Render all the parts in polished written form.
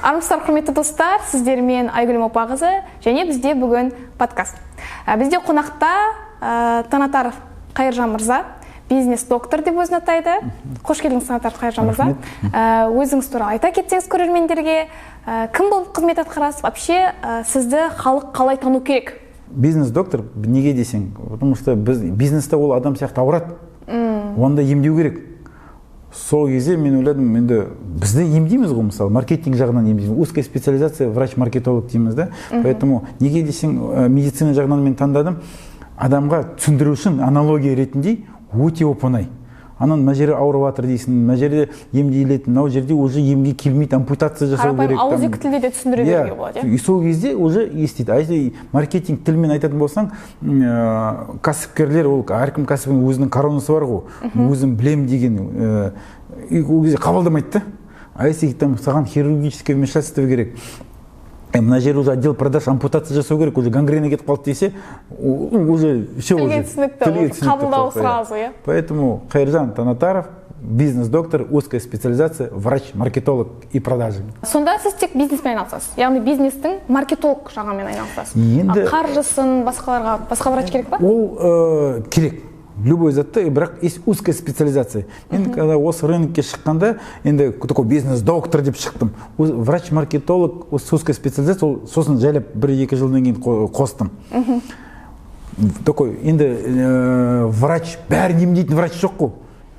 Армысыздар, құрметті достар! Сіздермен Айгүл Мопақызы және бізде бүгін подкаст. Бізде қонақта Танатаров Қайыржан мырза, бизнес доктор деп өзін атайды. Қош келдіңіз, Танатаров Қайыржан мырза! Өзіңіз туралы айта кетсеңіз көрермендерге, кім болып қызмет атқарасыз вообще, сізді халық қалай тану керек? Бизнес доктор неге десең, потому что біз бизнесте, ол адам сияқты ауырады, оны да емдеу керек. Сол кезде мен ойладым, енді бізді емдейміз ғой, мысалы, маркетинг жағынан емдейміз, узкая специализация врач маркетолог дейміз да. Поэтому неге десең, медицина жағынан мен таңдадым, адамға түсіндіру үшін аналогия ретінде өте оп оңай. Анан мына жері ауырып жатыр дейсің, мына жерде емделетін, мынау жерде уже емге келмейді, ампутация жасау Қарапайым керек. ауызекі тілде де түсіндіре беруге болады, иә. И сол кезде уже естиді. А если маркетинг тілмен айтатын болсаң, кәсіпкерлер, ол әркім кәсібінің өзінің коронасы бар ғой, өзім білем деген, и ол кезде қабылдамайды да. А если там саған хирургическое вмешательство керек, мына жер уже отдел продаж, ампутация жасау керек, уже гангрена кетіп қалды десе, уже все. Тілге Уже түсінікті, тілге уже түсінікті қабылдау болып, иә. Сразу, иә. Поэтому Қайыржан Танатаров, бизнес-доктор, узкая специализация, врач-маркетолог и продажи. Сонда сіз тек бизнеспен айналысасыз, яғни бизнестің маркетолог жағымен айналысасыз? Енді А қаржысын, басқаларға басқа врач керек па? Ол керек любой затты, бірақ есть узкая специализация. Мен когда осы рынокке шыққанда, енді такой бизнес-доктор деп шықтым. Врач-маркетолог с узкой специализацией, ол сосын жайлап бір екі жылдан кейін қостым. Такой енді врач, бәрін емдейтін врач жоқ қой.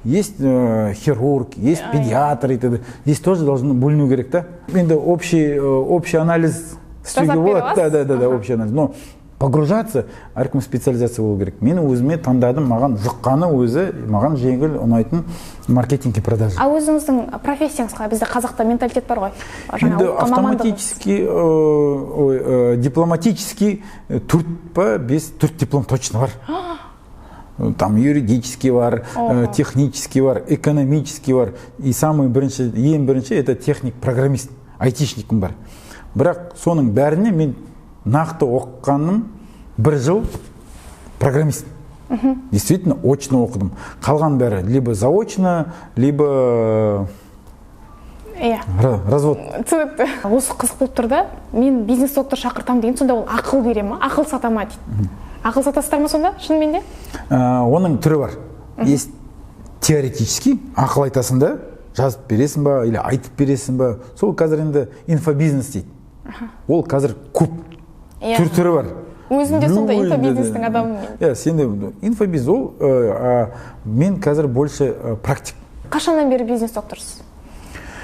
Есть хирург, есть педиатр и т.д. Здесь тоже должно бөліну керек та. Енді общий анализ істеуге Жасап бере болады. Да, да, аласыз? общий анализ. Но погружаться, әркім специализация болу керек. Мен өзіме таңдадым, маған жұққаны өзі, маған жеңіл, ұнайтын маркетинг и продажи. А өзіңіздің профессияңыз қалай? Бізде қазақта менталитет бар ғой жаңа Енді оқыған мамандығыңыз. Автоматически, ой, дипломатически төрт па, бес, төрт диплом точно бар. Там юридический бар, технический бар, экономический бар. И самый бірінші, ең бірінші это техник, программист, айтишникім бар. Бірақ соның бәріне мен нақты оқығаным бір жыл программист. Действительно, очно оқыдым. Қалған бәрі либо заочно, либо развод. Түсінікті. Осы қызық болып тұр да. Мен бизнес доктор шақыртамын деген, сонда ол ақыл бере ма, ақыл сата ма дейді. Ақыл сатасыздар ма сонда шынымен де? Оның түрі бар. Есть теоретический, ақыл айтасың да, жазып бересің ба или айтып бересің ба. Сол қазір енді инфобизнес дейді. Ол қазір көп. Түр түрі бар. Өзім де сондай Любой инфобизнестің енді- адамымын мен. Иә, сен де инфобизнес ол, а мен қазір больше практик. Қашаннан бері бизнес докторсыз?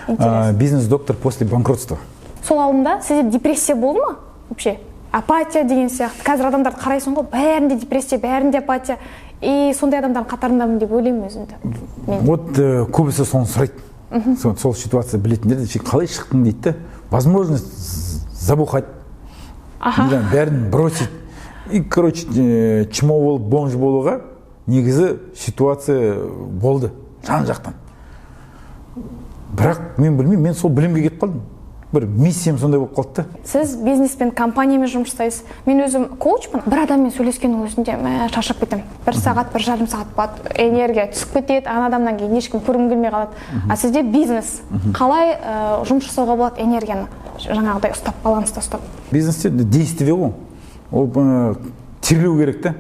Интересно. Бизнес-доктор после банкротства. Сол алдында сізде депрессия болды ма вообще, апатия деген сияқты? Қазір адамдарды қарайсың ғой, бәрінде депрессия, бәрінде апатия, и сондай адамдардың қатарындамын деп ойлаймын өзімді мен. Вот көбісі соны сұрайды. Сол ситуация білетіндер де, «Сен қалай шықтың?» дейді да. Возможность забухать, не знаю, бәрін бросить. И, короче, чмо болып, бомж болуға негізі ситуация болды жан жақтан. Бірақ мен білмеймін, мен сол білімге кетіп қалдым. Бір миссиям сондай болып қалды да. Сіз бизнеспен, компаниямен жұмыс жасайсыз. Мен өзім коучпын. Бір адаммен сөйлескеннің өзінде мә, шаршап кетемін. Бір сағат, 1,5 сағат болады, энергия түсіп кетеді, ана адамнан кейін ешкім көргім келмей қалады. А сізде бизнес қалай, жұмыс жасауға болады, энергияны жаңағыдай ұстап, баланста ұстап? Бизнесте действие ғой ол, терлеу керек та,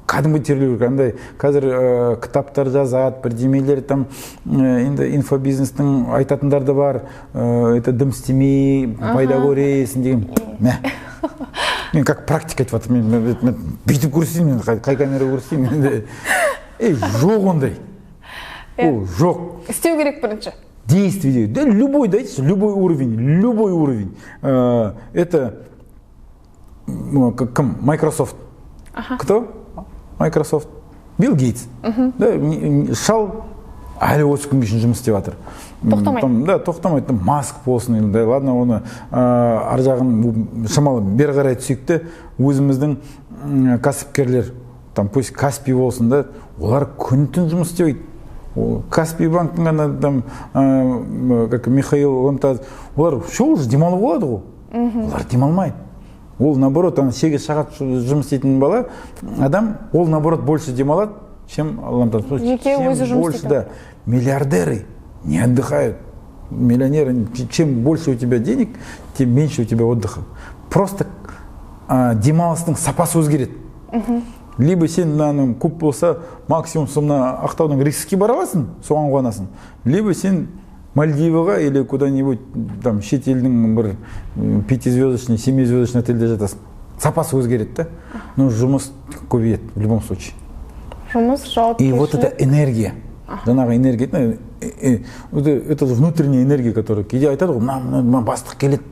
кәдімгі терлеу керек. Андай қазір кітаптар жазады, бірдемелер там, енді инфобизнестің айтатындар да бар, это дым істемей пайда көресің деген. Мә, мен как практик айтып жатырмын, мен бүйтіп көрсетейін, мен қай камера көрсетейін енді? Ей, жоқ ондай, ол жоқ. Істеу керек бірінші. Действие, да, любой, дайте, любой уровень, любой уровень. Это кім? Microsoft. Кто? Microsoft. Билл Гейтс. Да, шал әлі осы күнге шейін жұмыс істеп жатыр. Тоқтамайды. Там, да, тоқтамайды. Там Маск болсын енді, ладно, оны ар жағын шамалы бері қарай түсейік те, өзіміздің кәсіпкерлер, там пусть Каспи болсын да, олар күн түн жұмыс істемейді. Ол Каспий банктің ана там, как Михаил Ломтадзе, олар все уже демалуға болады ғой. Олар демалмайды. Ол наоборот, ана 8 сағат жұмыс істейтін бала, адам, ол наоборот больше демалады, чем Ломтадзе. Жеке Чем өзі жұмыс больше, істейтін. Да. Миллиардеры не отдыхают. Миллионеры, чем больше у тебя денег, тем меньше у тебя отдыха. Просто демалыстың сапасы өзгереді. Либо сен мынаның көп болса, максимум сол мына Ақтаудың Риксоске бара аласың, соған қуанасың. Либо сен Мальдиваға или куда-нибудь там шетелдің бір пятизвездочный, семизвездочный отельде жатасың. Сапасы өзгереді да. Но жұмыс көбейеді в любом случае. Жұмыс, жауапкершілік. И вот эта энергия, жаңағы энергия, это же внутренняя энергия, которая кейде айтады ғой, мына бастық келеді,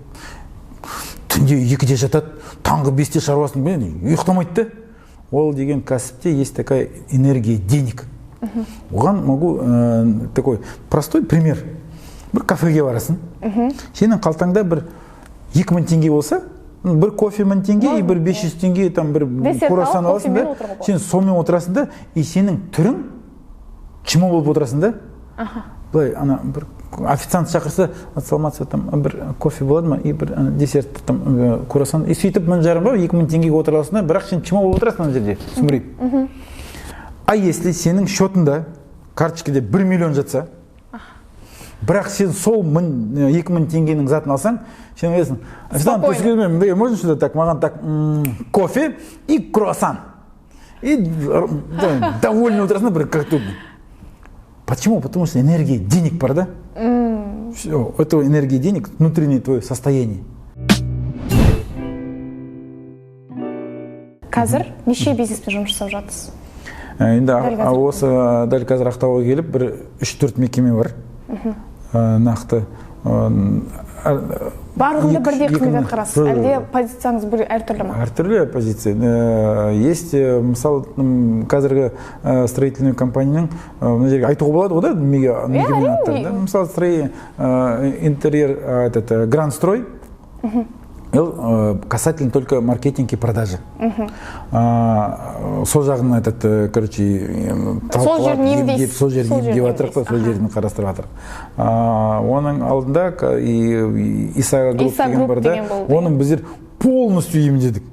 түнде 2-де жатады, таңғы 5-те шаруасын ұйықтамайды да. Ол деген кәсіпте есть такая энергия денег. Оған могу такой простой пример. Бір кафеге барасың, сенің қалтаңда бір 2000 теңге болса, бір кофе 1000 теңге и бір 500 теңге там бір круассан аласың да, сен сонымен отырасың да, и сенің түрің чмо болып отырасың да. Былай ана бір официант шақырса, саламатсыз, там бір кофе болады ма, и бір десерт, там круассан, и сөйтіп 1500 ба, 2000 теңгеге отыра аласың да, бірақ сен чмо болып отырасың ана жерде сүмірейіп. А если сенің счетында карточкада 1 миллион жатса, бірақ сен сол 2000 теңгенің затын алсаң, сен ойлайсың, официант, можно сюда так, маған так кофе и круассан. И довольный отырасың бір как-то. Почему? Потому что энергия денег бар, да? Все, это энергия денег, внутреннее твое состояние. Қазір неше бизнеспен жұмыс жасап жатырсыз? Енді осы дәл қазір Ақтауға келіп бір 3-4 мекеме бар. Нақты. Барлығында бірдей қызмет атқарасыз, әлде позицияңыз бір әртүрлі ма? Әртүрлі позиция. Есть, мысалы, қазіргі строительный компанияның, мына жерге айтуға болады ғой да, мекеменің аттарын, да? Мысалы, интерьер, этот, Гранд Строй, касательно только маркетинг и продажи. Сол жағын этот, короче, сол жерін емдейсіз. Сол жерін емдеп жатырық, сол жерін қарастырып жатырық. Оның алдында Иса Групп деген бар да, оның біздер полностью емдедік.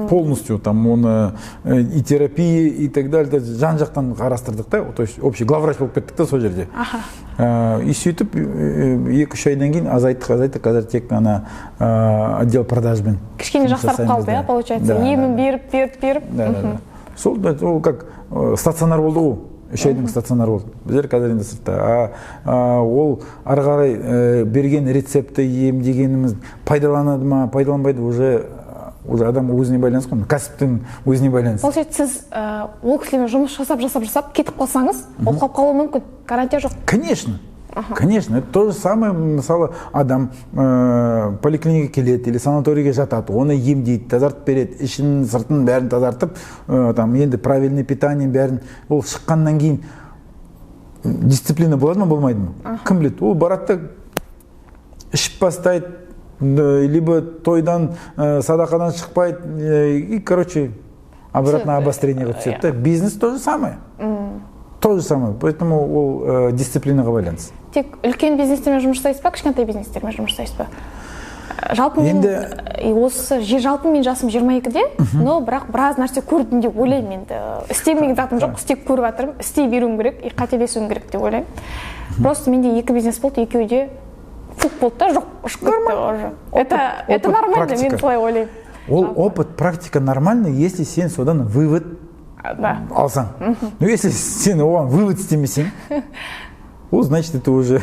Полностью там оны и терапия и так далее, жан-жақтан қарастырдық та, то есть общий главврач болып кеттік та сол жерде. И сөйтіп 2-3 айдан кейін азайттық, қазір тек ана отдел продажбен. Кішкене жақсарып қалды, иә, получается, емін беріп. Да. Сол, ол как стационар болды ғой. 3 айдың стационар болды. Біздер қазір енді сыртта. Ол ары қарай берген рецепті емдегеніміз пайдаланады ма, пайдаланбайды уже адам өзіне байланысты ғой, кәсіптің өзіне байланысты. Получается, сіз ол кісілермен жұмыс жасап кетіп қалсаңыз, ол қалып қалуы мүмкін, гарантия жоқ. Конечно, конечно, это то же самое, мысалы, адам поликлиникаға келеді или санаторийге жатады, оны емдейді, тазартып береді, ішін, сыртын бәрін тазартып, там енді правильный питание бәрін, ол шыққаннан кейін дисциплина болады ма, болмайды ма? Кім біледі? Ол барады да ішіп бастайды, либо тойдан, садақадан шықпайды, и, короче, обратно обострение түседі. Бизнес то же самое. То же самое. Поэтому ол дисциплинаға байланысты. Тек үлкен бизнестермен жұмыс жасайсыз ба, кішкентай бизнестермен жұмыс жасайсыз ба? Жалпы мен осы жалпы мен жасым 22-де, но бірақ біраз нәрсе көрдім деп ойлаймын енді. Істемеген затым жоқ, істеп көріп жатырмын, істей беруім керек, и қателесуім керек деп ойлаймын. Просто менде 2 бизнес болды, екеуі де фук болды да, жоқ, ұшып кетті уже. Это нормально, мен солай ойлаймын. Ол опыт, практика нормально, если сен содан вывод алсаң. Но если сен оған вывод істемесең, ол значит, это уже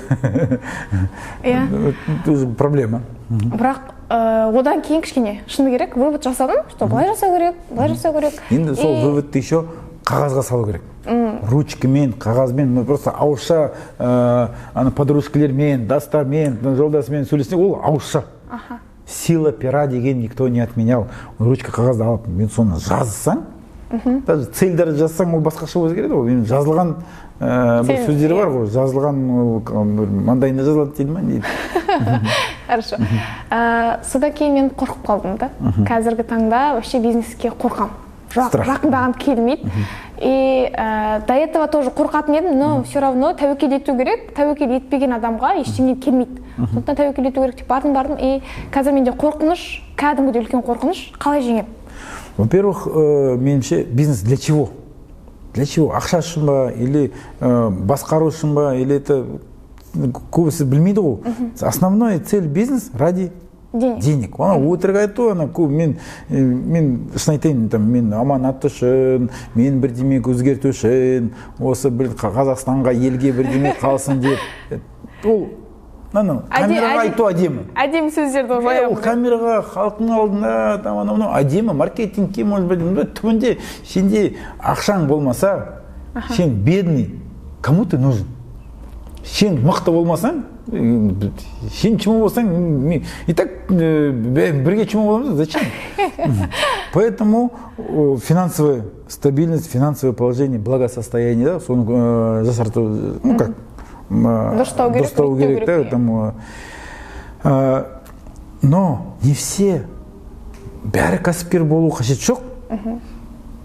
проблема. Бірақ одан кейін кішкене, шыны керек, вывод жасадым, что былай жасау керек, былай жасау керек. Енді сол выводты еще қағазға салу керек. Ручкамен, қағазбен, просто ауызша, ана подружкалермен, достармен, жолдасымен сөйлесең, ол ауызша. Сила пера деген никто не отменял. Ручка қағазды алып, мен соны жазсаң, даже цельдерді жазсаң, ол басқаша өзгереді ғой. Енді жазылған бір сөздері бар ғой, жазылған маңдайында жазылады дейді ма, дейді. Хорошо. Содан кейін мен қорқып қалдым да. Қазіргі таңда вообще бизнеске қорқам. Жақындағым келмейді. И до этого тоже қорқатын едім, но все равно тәуекел ету керек. Тәуекел етпеген адамға ештеңе келмейді. Сондықтан тәуекел ету керек деп бардым. И қазір менде қорқыныш, кәдімгідей үлкен қорқыныш. Қалай жеңемін? Во-первых, меніңше, бизнес для чего? Для чего? Ақша үшін ба, или басқару үшін ба, или это Көбісі білмейді ғой. Основная цель бизнес ради денег. Денег. Ана өтірік айту, ана көп мен шын айтайын, там, мен аманат үшін, мен бірдеме өзгерту үшін, осы бір Қазақстанға, елге бірдеме қалсын деп. Ол ана камераға айту әдемі. Әдемі сөздерді Иә, жоямыз. Ол камераға, халықтың алдында, там, анау мынау әдемі, маркетингке, может быть, но түбінде сенде ақшаң болмаса, сен бедный, кому ты нужен? Сен мықты болмасаң, сен чмо болсаң, и так бірге чмо боламыз, зачем? Поэтому финансовая стабильность, финансовое положение, благосостояние, да, соны жасарту, ну как, Дұрыстау керек, дұрыстау реттеу керек, да, керек, иә. Там, но не все, бәрі кәсіпкер болу қажет жоқ.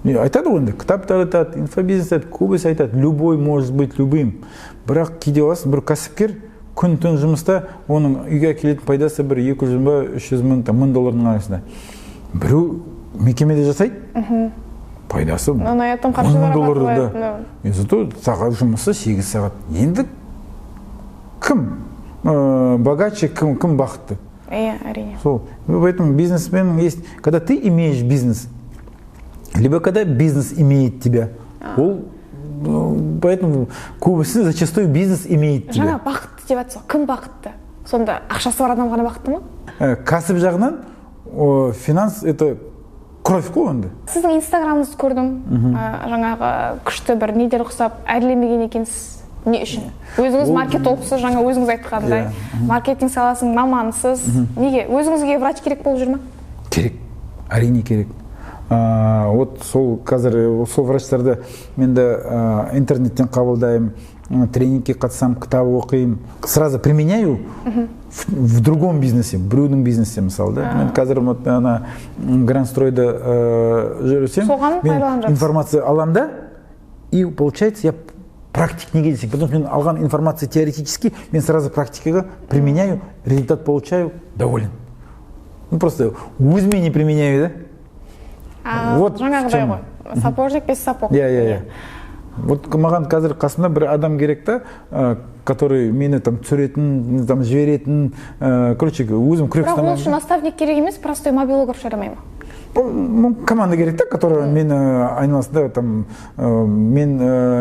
Не, айтады ғой енді, кітаптар айтады, инфобизнес айтады, көбісі айтады, любой может быть любым. Бірақ кейде аласың, бір кәсіпкер күн түн жұмыста, оның үйге әкелетін пайдасы бір 200 ба, 300 мың, там, 1000 доллардың арасында. Біреу мекемеде жасайды, пайдасы Но на этом хорошо 10 мың доллар, зарабатывает, да. Да. И зато сағат жұмысы 8 сағат. Енді кім богаче, кім бақытты? Иә, әрине. Сол. Ну, поэтому бизнесмен есть, когда ты имеешь бизнес, либо когда бизнес имеет тебя. Ол, ну, поэтому көбісі зачастую бизнес имеет тебя. Жаңа бақытты деп жатсыз ғой, кім бақытты? Сонда ақшасы бар адам ғана бақытты ма? Кәсіп жағынан финанс это кровь қой енді. Сіздің инстаграмыңызды көрдім. Жаңағы күшті бір недер ұқсап әрлемеген екенсіз. Не үшін? Өзіңіз маркетологсыз, жаңа өзіңіз айтқандай. Маркетинг саласының маманысыз. Неге? Өзіңізге врач керек болып жүр ма? Керек. Әрине керек. Вот сол қазір сол врачтарды мен де интернеттен қабылдаймын, тренингке қатысамын, кітап оқимын, сразу применяю в другом бизнесе, біреудің бизнесте мысалы, да. Мен қазір вот ана Грандстройда жүрсем, Соған мен пайдаланып жатырсыз. Информация аламын да, и получается, я практик. Неге десең, потому что мен алған информация теоретически, мен сразу практикаға применяю, результат получаю, доволен. Ну, просто өзіме не применяю, да. Вот в Жаңағыдай чем. ғой, сапожник без сапог. Иә, иә, иә. Вот маған қазір қасымда бір адам керек та, который мені там түсіретін, там жіберетін, короче, өзім күрек Бірақ ол ұстамаймын. Үшін наставник керек емес, простой мобилограф жарамай ма? Ну, команда керек та, которая мені айналасында там мен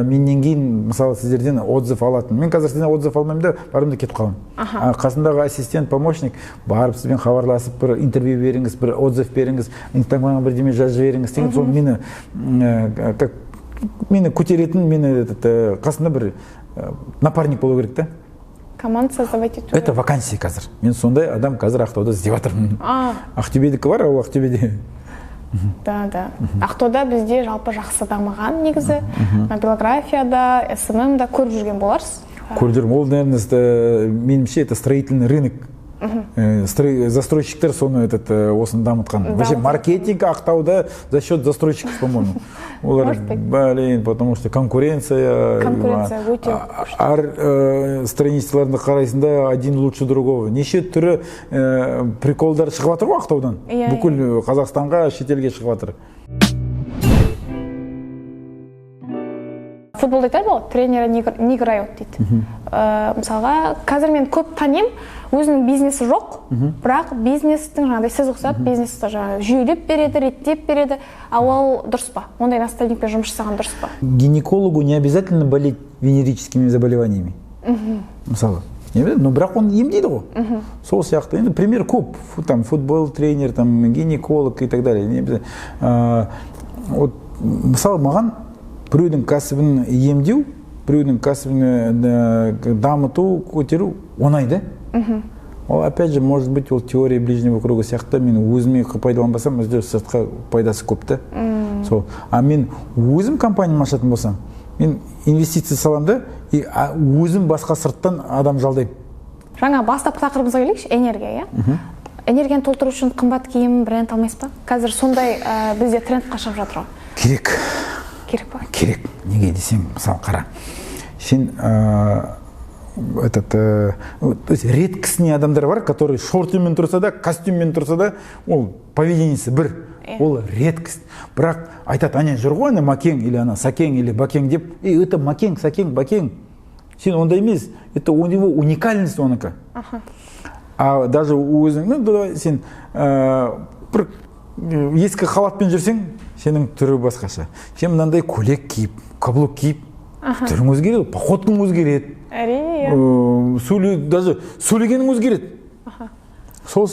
менен кейін мысалы сіздерден отзыв алатын. Мен қазір сізден отзыв алмаймын да, барамын да кетіп қаламын. А қасымдағы ассистент, помощник барып сізбен хабарласып, бір интервью беріңіз, бір отзыв беріңіз, инстаграмға бірдеме жазып жіберіңіз деген, сол мені как мені көтеретін, мені этот, қасымда бір напарник болу керек та. Команда создавать ету. Это вакансия қазір. Мен сондай адам қазір Ақтауда іздеп жатырмын. Ақтөбедікі бар, ол Ақтөбеде. Да. Ақтауда бізде жалпы жақсы дамыған негізі. Мобилографияда, СММ да көріп жүрген боларсыз. Көріп жүрмін. Ол, наверное, меніңше, это строительный рынок. Застройщиктер соны этот, осыны дамытқан. Вообще Дамытқан. Маркетинг Ақтауда за счет застройщиков, по-моему. Олар, Может быть. блин, потому что конкуренция. Конкуренция өте Әр страницаларында қарайсың да, один лучше другого. Неше түрі приколдар шығып жатыр ғой Ақтаудан. Иә, Бүкіл Қазақстанға, шетелге шығып жатыр. Футболда айтады ғой, тренера не играют дейді. Мысалға, қазір мен көп танимын, өзінің бизнесі жоқ, бірақ бизнестің жаңағыдай сіз ұқсап бизнесті жаңағы жүйелеп береді, реттеп береді. А ол дұрыс па? Ондай наставникпен жұмыс жасаған дұрыс па? Гинекологу не обязательно болеть венерическими заболеваниями. Мысалы, не обязательно, но бірақ оны емдейді ғой. Сол сияқты. Енді пример көп. Там, футбол тренер, там, гинеколог и так далее. Не обязательно. Вот, мысалы, маған біреудің кәсібін емдеу, біреудің кәсібін дамыту, көтеру оңай да. Ол, опять же, может быть, ол теория ближнего круга сияқты, мен өзіме пайдаланбасам, өзі сыртқа пайдасы көп та. Сол. А мен өзім компаниямды ашатын болсам, мен инвестиция саламын да, и, өзім басқа сырттан адам жалдаймын. Жаңа бастапқы тақырыбымызға келейікші, энергия, иә? Энергияны толтыру үшін қымбат киім, бренд алмайсыз ба? Қазір сондай бізде трендқа шығып жатыр ғой. Керек. Керек па? Керек. Неге десең, мысалы, қара. Сен, этот, вот, то есть редкостный адамдар бар, которые шортымен тұрса да, костюммен тұрса да, ол поведениесі бір. Ол редкость. Бірақ айтады, ана жүр ғой, ана Макең или ана Сакең или Бакең деп. Ей, это Макең, Сакең, Бакең. Сен ондай емес, это у него уникальность оныкі. А даже өзің, ну давай, сен бір ескі халатпен жүрсең, сенің түрі басқаша. Сен мынандай көйлек киіп, каблук киіп, түрің өзгереді, походкаң өзгереді. Әрине, иә. Сөйлеу, даже сөйлегенің өзгереді. Сол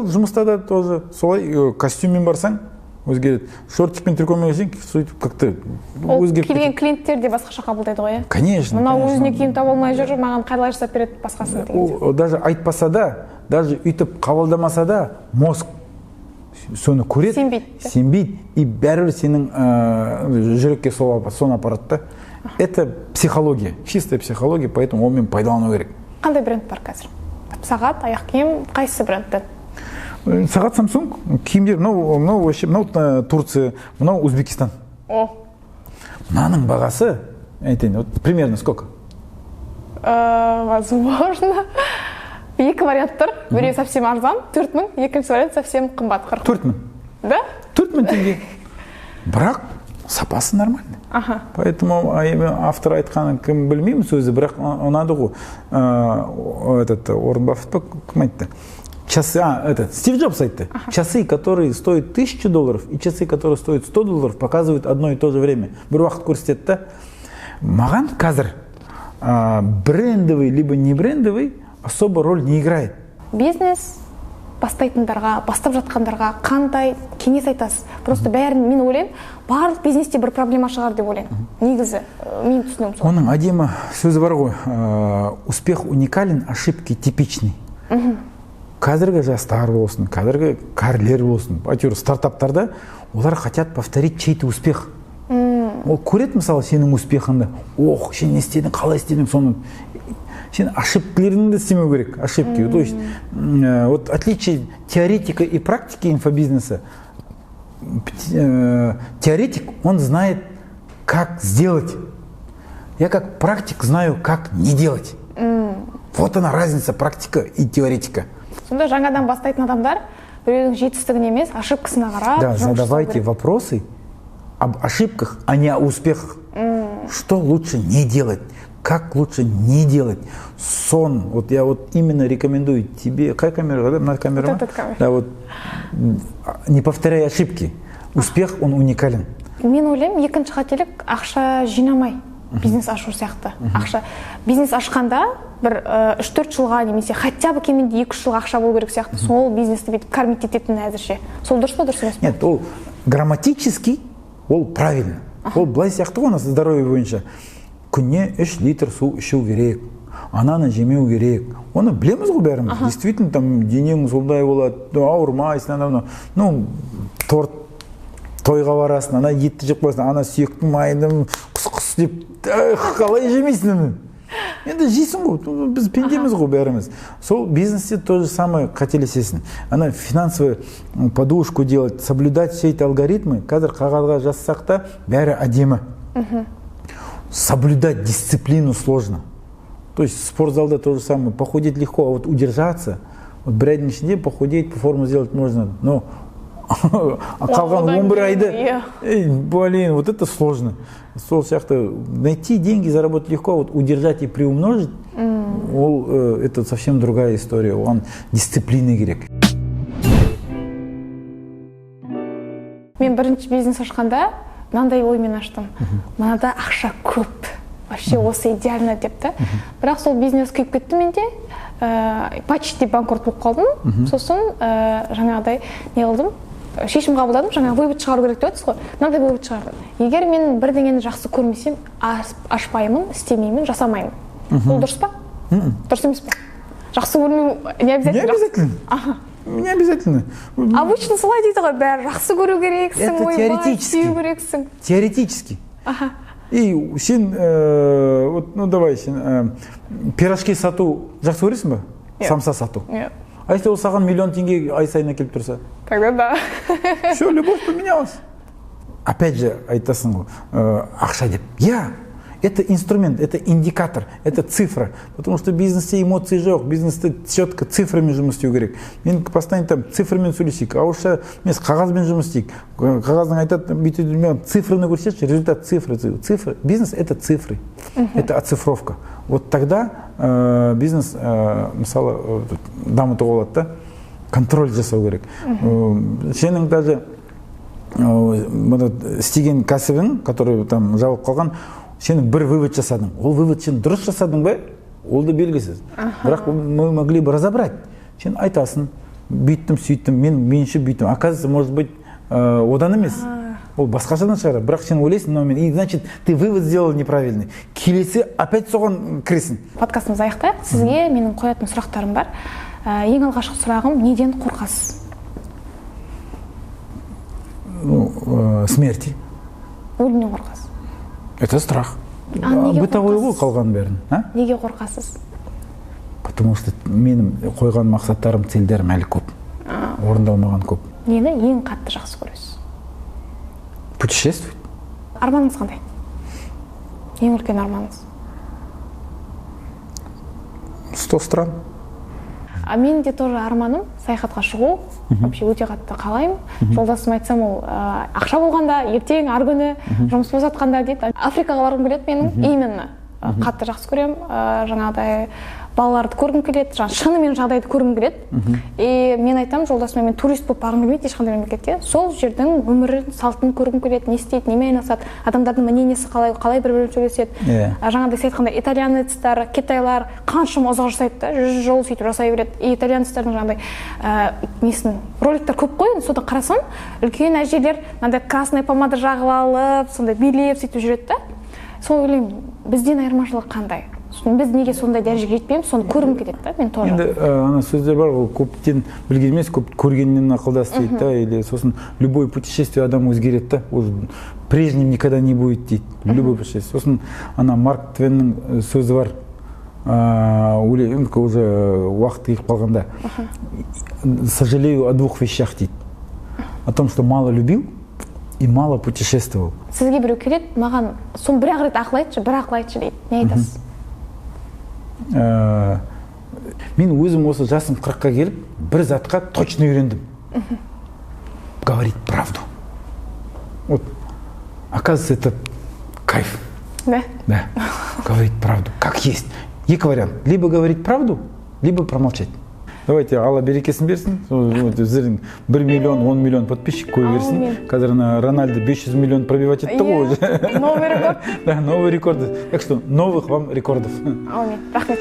жұмыста да тоже солай, костюммен барсаң, өзгереді, шортикпен, трикомен келсең, сөйтіп как то Ол өзгеріп келген кетеді. Клиенттер де басқаша қабылдайды ғой, иә? Конечно. Мынау Конечно. өзіне киім таба алмай жүр, маған қалай жасап береді басқасын деген сияқты. Ол даже айтпаса да, даже өйтіп қабылдамаса да, мозг соны көреді. Сенбейді, да? Сенбейді, и бәрібір сенің жүрекке соны апарады да. Это психология, чистая психология, поэтому онымен пайдалану керек. Қандай бренд бар қазір? Сағат, аяқ киім, қайсысы брендтен? Сағат Samsung, киімдер мынау вообще мынау Турция, мынау Узбекистан. О. Мынаның бағасы, айтайын, вот примерно сколько? Возможно, екі вариант тұр: біреуі совсем арзан, 4000, екінші вариант совсем қымбат, 40. 4000. Да? 4000 теңге, бірақ сапасы нормальный. Поэтому автор айтқанын кім, білмеймін сөзі, бірақ ұнады ғой. Этот Уоррен Баффет па, кім айтты, часы, а этот Стив Джобс айтты: часы, которые стоят 1000 долларов, и часы, которые стоят 100 долларов, показывают одно и то же время, бір уақыт көрсетеді да. Маған қазір брендовый либо не брендовый особо роль не играет. Бизнес бастайтындарға, бастап жатқандарға қандай кеңес айтасыз? Просто бәрін, мен ойлаймын, барлық бизнесте бір проблема шығар деп ойлаймын негізі. Менің түсінігім сол. Оның әдемі сөзі бар ғой, успех уникален, ошибки типичны. Қазіргі жастар болсын, қазіргі кәрілер болсын, әйтеуір стартаптарда олар хотят повторить чей-то успех. Ол көреді, мысалы, сенің успехыңды: «Ох, сен не істедің, қалай істедің соны?» Сен ошибкалеріңді істемеу керек, ошибки. То есть вот отличие теоретика и практики инфобизнеса: теоретик, он знает, как сделать, я как практик знаю, как не делать. Вот она разница практика и теоретика. Сонда жаңадан бастайтын адамдар біреудің жетістігіне емес, ошибкасына қарап Да, жұмыс жасау задавайте керек. Вопросы об ошибках, а не о успехах. Что лучше не делать? Как лучше не делать? Сон. Вот я вот именно рекомендую тебе. Какая камера? Да? На камеру? Вот этот камера. Да, вот не повторяй ошибки. Успех, он уникален. Мен ойлаймын, екінші қателік ақша жинамай бизнес ашу сияқты. Ақша, бизнес ашқанда бір 3-4 жылға немесе хотя бы кемінде 2-3 жылға ақша болу керек сияқты, сол бизнесті бүйтіп кормить ететін әзірше. Сол дұрыс па, дұрыс емес пе? Нет, ол грамматически ол правильно. Ол былай сияқты ғой, ана здоровье бойынша. Күніне 3 литр су ішу керек. Ананы жемеу керек. Оны білеміз ғой бәріміз. Действительно, там денең сондай болады, ауырмайсың, анау мынау. Ну, торт, тойға барасың, ана етті жеп қоясың, ана сүйектің майын құс құс деп, эх, қалай жемейсің оны? Енді жейсің ғой, ну, біз пендеміз ғой бәріміз. Сол бизнесте то же самое, қателесесің. Ана финансовую подушку делать, соблюдать все эти алгоритмы, қазір қағазға жазсақ та, бәрі әдемі. Соблюдать дисциплину сложно. То есть спортзалда то же самое, похудеть легко, а вот удержаться, вот бір айдың ішінде похудеть, форму сделать можно, но а қалған Одан 11 кейін, айды, иә. Эй, блин, вот это сложно. Сол сияқты найти деньги, заработать легко, а вот удержать и приумножить, ол, это совсем другая история, оған дисциплина керек. Мен бірінші бизнес ашқанда мынандай оймен аштым: мынада ақша көп, вообще осы идеально деп та. Бірақ сол бизнес күйіп кетті менде, почти банкрот болып қалдым. Сосын жаңағыдай не қылдым, шешім қабылдадым, жаңағы вывод шығару керек деп отырсыз ғой, мынандай вывод шығардым: егер мен бірдеңені жақсы көрмесем, ашпаймын, істемеймін, жасамаймын. Ол дұрыс па, дұрыс емес пе? Жақсы көрмеу не обязательно. Не обязательно. Не обязательно. Обычно солай дейді ғой бәрі: жақсы көру керексің, Это ойбай, теоретически. Сүю керексің. Теоретически. И сен, вот, ну давай, сен пирожки сату жақсы көресің ба? Иә. Самса сату. Нет. А если ол саған миллион теңге ай сайын әкеліп тұрса? Тогда да. Все, любовь поменялась. Опять же, айтасың ғой, ақша деп. Я. Это инструмент, это индикатор, это цифра. Потому что бизнесте эмоции жоқ, бизнесте четко цифрами жұмыс істеу керек. Мен постоянно там цифрамен сөйлесейік, ауызша емес, қағазбен жұмыс істейік. Қағаздың айтады, бүйтіп, мен цифраны көрсетші, результат, цифры, цифры. Бизнес — это цифры, это оцифровка. Вот тогда бизнес, мысалы, дамытуға болады да, контроль жасау керек. Сенің даже мына істеген кәсібің, который там жабылып қалған, сен бір вывод жасадың. Ол вывод сен дұрыс жасадың ба, ол да белгісіз. Бірақ мы могли бы разобрать. Сен айтасың: бүйттім, сөйттім, мен меніңше бүйттім. Оказывается, может быть, одан емес, ол басқашадан шығар. Бірақ сен ойлайсың мынау мен, и значит, ты вывод сделал неправильный. Келесі опять соған кіресің. Подкастымызды аяқтайық. Сізге менің қоятын сұрақтарым бар. Ең алғашқы сұрағым: неден қорқасыз? Ну, смерти. Өлімнен қорқасыз? Это страх. А неге Бытовой ғой қорқасыз? Қалғанның бәрін, а? Неге қорқасыз? Потому что менің қойған мақсаттарым, цельдерім әлі көп, орындалмаған көп. Нені ең қатты жақсы көресіз? Путешествовать. Арманыңыз қандай, ең үлкен арманыңыз? 100 стран. А менің де тоже арманым саяхатқа шығу. Вообще өте қатты қалаймын. Жолдасыма айтсам, ол ақша болғанда, ертең, арғы күні, жұмыс босатқанда дейді. Африкаға барғым келеді менің именно. Қатты жақсы көремін, жаңағыдай балаларды көргім келеді, жаңағы шынымен жағдайды көргім келеді. И мен айтамын жолдасыма: мен турист болып барғым келмейді ешқандай мемлекетке, сол жердің өмірін, салтын көргім келеді, не істейді, немен айналысады, адамдардың мнениесі қалай, қалай бір бірімен сөйлеседі. Жаңағыдай сіз айтқандай, итальянецтар, китайлар қаншама ұзақ жасайды да, 100 жыл сөйтіп жасай береді. И итальянецтердің жаңағыдай несін, роликтер көп қой енді, соны қарасам, үлкен әжелер мынандай красный помада жағып алып, сондай билеп, сөйтіп жүреді да. Сол ойлаймын, бізден айырмашылығы қандай, біз неге сондай дәрежеге жетпейміз, соны көргім келеді да мен тоже. Енді ана сөздер бар ғой, көптен білген емес, көп көргеннен ақылдас дейді да. Или сосын любое путешествие адам өзгереді да, уже прежним никогда не будет дейді, любое путешествие. Сосын ана Марк Твеннің сөзі бар, уже уақыт келіп қалғанда: «Сожалею о двух вещах, — дейді, — о том, что мало любил и мало путешествовал». Сізге біреу келеді: маған соны бір ақ рет ақыл айтшы, бір ақыл айтшы дейді, не айтасыз? Мен өзім осы жасым 40-қа келіп, бір затқа точно үйрендім: говорить правду. Вот оказывается, это кайф. Да? Да, говорить правду как есть. Екі вариант: либо говорить правду, либо промолчать. Давайте, Алла берекесін берсін. Вот сіздердің 1 миллион, 10 миллион подписчик көбейе берсін. Әумин. Қазір ана Рональдо 500 миллион пробивать етті ғой уже. Новый рекорд. Да, новый рекорд, так что новых вам рекордов. Әумин, рахмет.